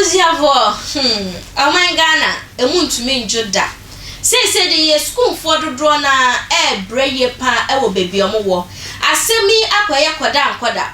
Abusuafoɔ, hmm, ɔman Ghana, ɛmu ntumi ndwo da. Seesei de yɛ sukuufoɔ dodoɔ no ara ɛrebrɛ yie pa ara wɔ baabi a wɔwɔ. Asɛm yi akɔyɛ kɔda nkɔda,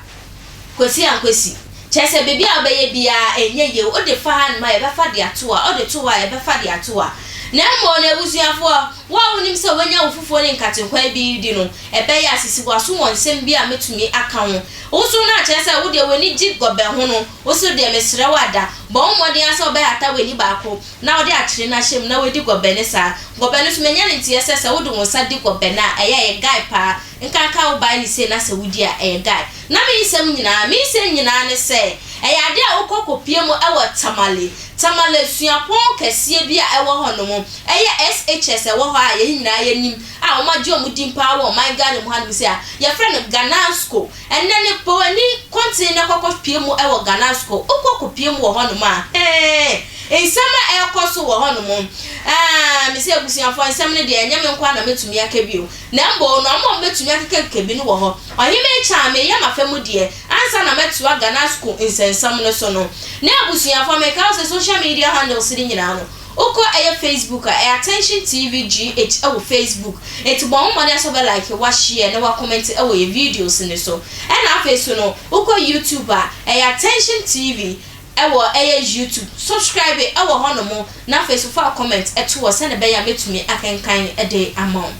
kwasi ankwasi. Kyerɛ sɛ biribi a wobɛyɛ biara ɛnyɛ yie. Wode fa hanom a, yɛbɛfa de ato hɔ a, wode to hɔ a, yɛbɛfa de ato hɔ a. Na mmom no abusuafoɔ, wo a wonim sɛ woanya wo fufuo ne nkatenkwan bi redi no, ɛbɛyɛ a sisi w'aso wɔ nsɛm bi a mɛtumi aka ho. Wo nso na kyerɛ sɛ wo deɛ w'ani gye gɔbɛ ho no, wo nso deɛ mesrɛ wo ada, bɔ wo mmɔden ara sɛ wobɛhata w'ani baako na wode akyere no ahyɛ mu na woadi gɔbɛ no saa. Gɔbɛ no nso manya no nteɛ sɛ sɛ wode wo nsa di gɔbɛ no a, ɛyɛ a ɛyɛ guy paa. Nkanka wo bae no sei na sɛ wodi a, ɛyɛ guy. Na me nsɛm nyinaa, me nsɛm nyinaa ne sɛ, ɛyɛ adeɛ a wokɔ kɔpie mu wɔ Tamale, Tamale suapɔn kɛseɛ bi a ɛwɔ hɔ nom, ɛyɛ SHS ɛwɔ hɔ a yɛn nyinaa yɛnim a wɔagye wɔn din paa wɔ ɔman Ghana mu hanom sei a, yɛfrɛ no Ghanasco. Ɛnnɛ no, bɔ w'ani kɔnten na kɔ kɔpie mu wɔ Ghanasco. Wokɔ kɔpie mu wɔ hɔnom a, hee, nsɛm a ɛrekɔ so wɔ hɔnom, ah, mese abusuafoɔ, nsɛm no deɛ, ɛnyɛ me nko ara na mɛtumi aka bio. Na mbom no, ɔmo a wɔbɛtumi akekakeka bi no wɔ hɔ. Ɔhemee Kyan, mereyɛ m'afa mu deɛ, ansa na mɛtoa Ghanasco nsɛnsɛm no so no. Na abusuafoɔ, meka wo sɛ social media handles no nyinaa no, wokɔ ɛyɛ Facebook a, ɛyɛ Attention TV GH wɔ Facebook. Enti bɔ ho mmɔden sɛ wobɛ like, wa share na wa comment wɔ yɛn videos no so. Ɛna afei so no, wokɔ YouTube a, ɛyɛ Attention TV wɔ ɛyɛ YouTube. Subscribe wɔ hɔ nom na afei so fa wo comment to hɔ sɛdeɛ ɛbɛyɛ a mɛtumi akenkan de ama wo.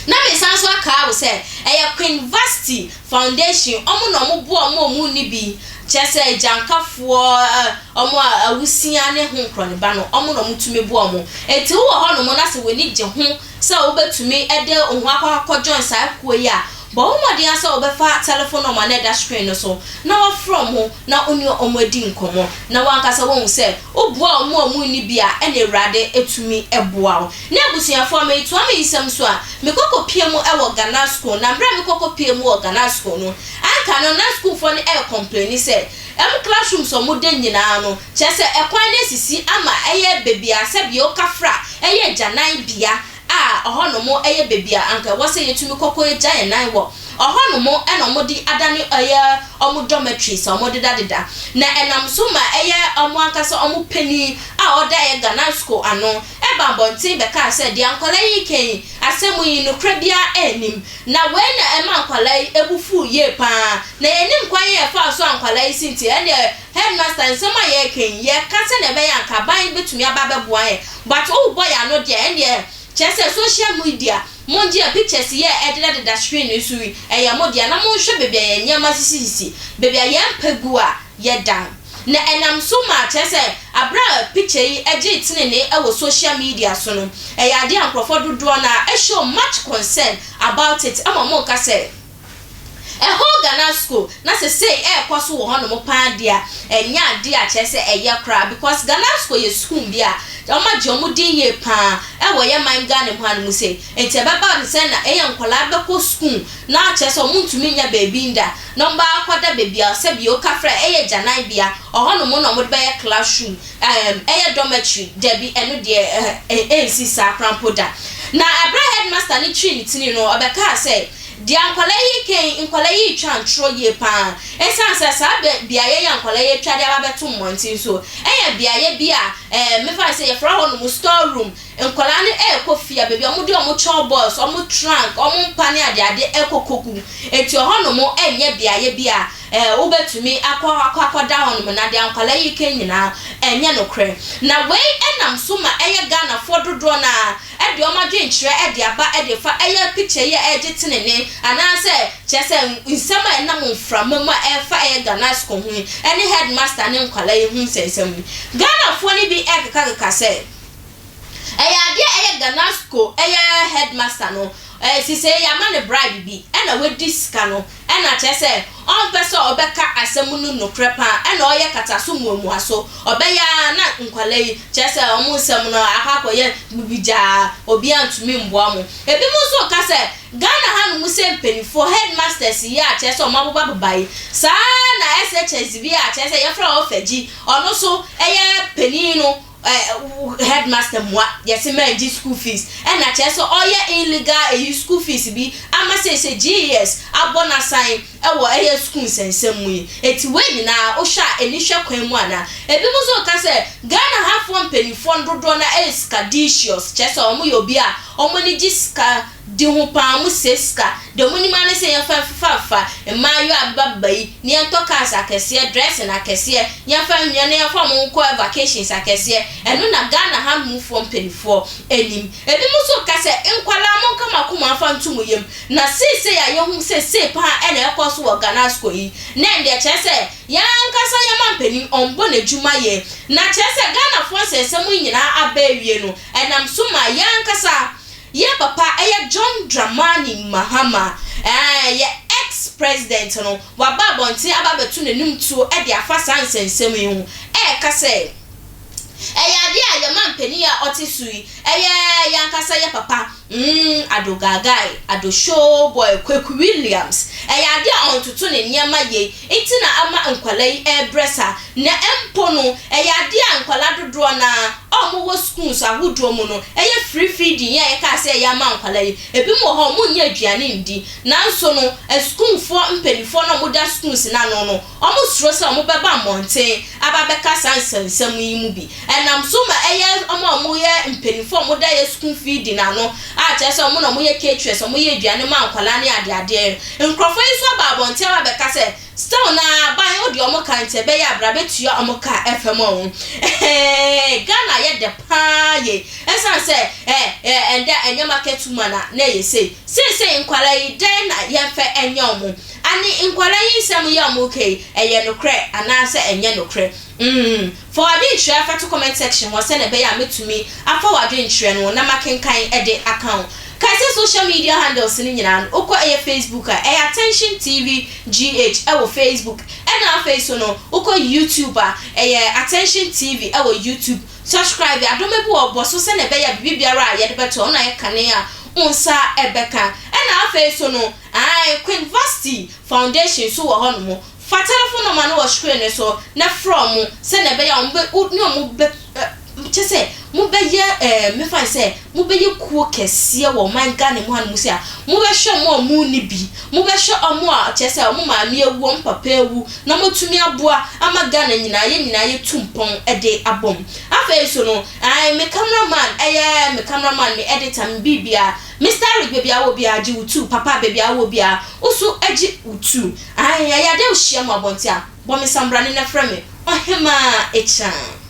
Na mesan nso akaa wo sɛ ɛyɛ Queen Vasti Foundation, wɔn na wɔboa wɔn a wɔnni bi, kyerɛ sɛ agyankafoɔ, wɔn a awusia ne ho nkorɔneba no, wɔn na wɔtumi boa wɔn. Enti wowɔ hɔnom na sɛ w'ani gye ho sɛ wobɛtumi de wo ho akɔ akɔ join saa kuo yi a, bɔ wo mmɔden ara sɛ wobɛfa telephone number no a ɛda screen no so na woafrɛ wɔn na wo ne wɔn adi nkɔmmɔ, na w'ankasa woahu sɛ woboa wɔn a wɔnni bi a, ɛna Awurade tumi boa wo. Ne abusuafoɔ, meretoa me nsɛm so a, mekɔ kɔpie mu wɔ Ghana School, na berɛ a mekɔ kɔpie mu wɔ Ghana School no, anka no na sukuufoɔ no ɛrekɔmpleni sɛ wɔn classrooms a wɔda nyinaa no, kyerɛ sɛ ɛkwan no asisi ama ɛyɛ baabi a sɛdeɛ wokafra ɛyɛ agyanan bea a ɔhɔnom yɛ baabi a anka ɛwɔ sɛ yɛtumi kɔ kɔgya yɛn nan wɔ. Ɔhɔnom na wɔde adane ɛyɛ wɔn dormitories a wɔdedadeda. Na ɛnam so ma ɛyɛ wɔn ankasa wɔn panin a ɔda ɛyɛ Ghanasco ano ba abɔnten bɛkaa sɛ, deɛ nkwadaa yi reka yi, asɛm yi, nokorɛ biara nnim. Na wei na ɛmaa nkwadaa yi bo fuu yie pa ara. Na yɛnnim kwan a ɛfaa so a nkwadaa yi si nti, ɛnneɛ headmaster, nsɛm a yɛreka yi, yɛreka sɛdeɛ ɛbɛyɛ a anka aban bɛtumi aba abɛboa yɛn. But wobɔ yɛn ano deɛ, ɛnneɛ kyerɛ sɛ social media, mongye yɛn pictures yi a ɛdedadeda screen no so yi, ɛyɛ mo dea, na monhwɛ baabi a yɛn nneɛma sisisisi, baabi a yɛn mpa gu a yɛda. Na ɛnam so maa kyerɛ sɛ aberɛ a picture yi gyee tenenee wɔ social media so no, ɛyɛ adeɛ a nkorɔfoɔ dodoɔ no ara show much concern about it ma wɔreka sɛ, Ɛhɔ Ghana school na sesei ɛɛkɔ so wɔ hɔ nom paa deɛ a, ɛnyɛ adeɛ a kyerɛ sɛ ɛyɛ koraa because Ghana school yɛ school bi a wɔn agye wɔn din yie paa ɛwɔ yɛ man Ghana mu ha nom sei. Nti ɛbɛba no sɛ na ɛyɛ nkwadaa bɛkɔ school na kyerɛ sɛ wɔn ntumi nnya baabi nda na wɔn bɛakɔda baabi a sɛbi okafra ɛyɛ agyanan bea ɔhɔ nom na wɔde bɛyɛ classroom ɛɛm ɛyɛ dormitory dabi ɛno deɛ ɛɛ ɛnsi saa koraa mpo da. Na ɛberɛ a headmaster no twii ne tiri no ɔbɛkaa sɛ Deɛ nkwadaa yi reka yi, nkwadaa yi retwa ntorɔ yie pa ara. Ɛsiane sɛ saa bɛ, beaeɛ yi a nkwadaa yi atwa de aba abɛto mmɔnten so, yɛ beaeɛ bi a, ɛɛ, mefa no sɛ yɛfrɛ hɔnom store room. Nkwadaa no rekɔ fie a, baabi a wɔde wɔn chalk boards, wɔn trunk, wɔn mpa ne adeade rekɔ kɔgu. Enti ɛhɔnom nyɛ beaeɛ bi a, ɛɛ, wobɛtumi akɔ akɔ akɔda hɔnom. Na deɛ nkwadaa yi reka nyinaa, ɛnyɛ nokorɛ. Na wei nam so ma ɛyɛ Ghanafoɔ dodoɔ no ara de wɔn adwenkyerɛ de aba de fa ɛyɛ picture yi a ɛregye tenene anaasɛ kyerɛ sɛ nsɛm a ɛnam mframa mu a ɛrefa ɛyɛ Ghanasco ho yi ɛne headmaster ne nkwadaa yi ho nsɛnsɛm yi. Ghanafoɔ no bi rekekakeka sɛ ɛyɛ adeɛ a ɛyɛ Ghanasco ɛyɛ headmaster no ɛɛ sisei yɛama no bribe bi ɛna wadi sika no Ɛna kyerɛ sɛ ɔmpɛ sɛ ɔbɛka asɛm no nokorɛ paa ɛna ɔyɛ kataso muamuaso, ɔbɛyɛ ara na nkwadaa yi kyerɛ sɛ wɔn nsɛm no akɔ akɔyɛ bibigyaa, obiara ntumi mboa wɔn. Ebinom nso reka sɛ Ghana hanom sɛ mpaninfoɔ, headmasters yi a kyerɛ sɛ wɔn abobabobba yi, saa ara na SHS bi a kyerɛ sɛ yɛfrɛ wɔn Fagyi, ɔno nso yɛ panin no. Ɛɛ headmaster mua yɛse mɛngye school fees ɛna kyerɛ sɛ ɔyɛ illegal eyi school fees bi ama seisei GES abɔ n'asan ɛwɔ ɛyɛ school nsɛnsɛm mu yi. Eti wei nyinaa wohwɛ a ani hwɛ kwan mu anaa? Ebinom nso reka sɛ Ghana hafoɔ mpaninfoɔ no dodoɔ no ara ɛyɛ sikadicious kyerɛ sɛ wɔn yɛ obi a wɔn ani gye sika di ho paa, ɔmo sɛe sika. Deɛ ɔmo nim ara ne sɛ yɛmfa mfefa mmaayewa a abeba beba yi na yɛntɔ cars akɛseɛ, dressing akɛseɛ, yɛmfa nnua na yɛmfa ɔmo nkɔ vacations akɛseɛ. Ɛno na Ghana ha mufoɔ mpaninfoɔ nim. Ebinom nso reka sɛ, Nkwadaa monka mo akoma mfa nto mo yam. Na seesei a yɛhu sɛ sei paa na ɛrekɔ so wɔ Ghanasco yi, na ɛndeɛ kyerɛ sɛ yɛn ankasa yɛn mampanin ɔmbɔ n'adwuma yie. Na kyerɛ sɛ Ghanafoɔ nsɛnsɛm yi nyinaa aba awie no, ɛnam so ma yɛn ankasa Yɛ papa ɛyɛ John Dramani Mahama ɛɛ yɛ ex president no waba abɔnten aba abɛto n'anum tuo de afa saa nsɛnsɛm yi ho ɛɛka sɛ ɛyɛ adeɛ a yɛ manpanin a ɔte so yi ɛyɛ yɛn ankasa yɛ papa mm Ado Gaagai Ado Show Boy Kweku Williams ɛyɛ adeɛ a ɔntoto ne nneɛma yie nti na ama nkwadaa yi rebrɛ saa na mpo no ɛyɛ adeɛ a nkwadaa dodoɔ no ara a wɔwɔ schools ahodoɔ mu no ɛyɛ free feeding yi a yɛkaa sɛ yɛyɛ ama nkwadaa yi, ebinom wɔ hɔ a wɔnnya aduane nndi nanso no asukuufoɔ mpanimfoɔ no a wɔda schools no ano no wɔsuro sɛ wɔbɛba mmɔnten aba abɛka saa nsɛnsɛm yi mu bi. Ɛnam so ma ɛyɛ wɔn a wɔyɛ mpanimfoɔ a wɔda yɛ school feeding ano a kyerɛ sɛ wɔn na wɔyɛ caterers, wɔyɛ aduane ma nkwadaa ne adeadeɛ. Nkurɔfoɔ yi nso aba abɔnten aba abɛka sɛ still no ara aban wo deɛ wɔn ka nti ɛbɛyɛ a bra bɛtua wɔn ka ɛfam wɔn. Ɛhɛɛ Ghana yɛ dɛ paa yei ɛsiane sɛ ɛ ɛ ɛndɛ ɛnyɛ market woman a na ɛyɛ sei. Seesei nkwadaa yi dɛn na yɛmfa nyɛ wɔn? Ane nkwadaa yi nsɛm yi a wɔreka yi ɛyɛ nokorɛ anaasɛ ɛnyɛ nokorɛ? Mm. Fa w'adwenkyerɛ fa to comment section hɔ sɛnea ɛbɛyɛ a mɛtumi afa w'adwenkyerɛ no na makenkan de aka ho. Kae sɛ social media handles no nyinaa no, wokɔ ɛyɛ Facebook a, ɛyɛ Attention TV GH wɔ Facebook, ɛna afei nso no, wokɔ YouTube a, ɛyɛ Attention TV wɔ YouTube. Subscribe, adɔma bi wɔ hɔ, bɔ so sɛnea ɛbɛyɛ a biribi biara a yɛde bɛto hɔ no ayɛ kane a, wo nsa bɛka. Ɛna afei nso no, ae, Queen Vasti Foundation nso wɔ hɔnom. Fa telephone number no wɔ screen no so na frɛ wɔn sɛnea ɛbɛyɛ a wɔn bɛ wo ne wɔn bɛ ɛ kyɛ sɛ mobɛyɛ ɛɛ mefa no sɛ mobɛyɛ kuo kɛseɛ wɔ ɔman Ghana mu hanom sei a mobɛhwɛ wɔn a wɔnni bi, mobɛhwɛ wɔn a kyerɛ sɛ wɔn maame awu, wɔn papa awu na moatumi aboa ama Ghana nyinaa yɛn nyinaa yɛtu mpɔn de abom. Afei nso no ae me camera man ɛyɛ me camera man, me editor, me biribiara, Mister Eric baabi a wowɔ biara gye wo tuu, papa baabi a wowɔ biara wo nso gye wo tuu. Ae, ɛyɛ a dɛ wohyia me wɔ abɔnten a, bɔ me sambrane na frɛ me Ɔhemaa Ekyan.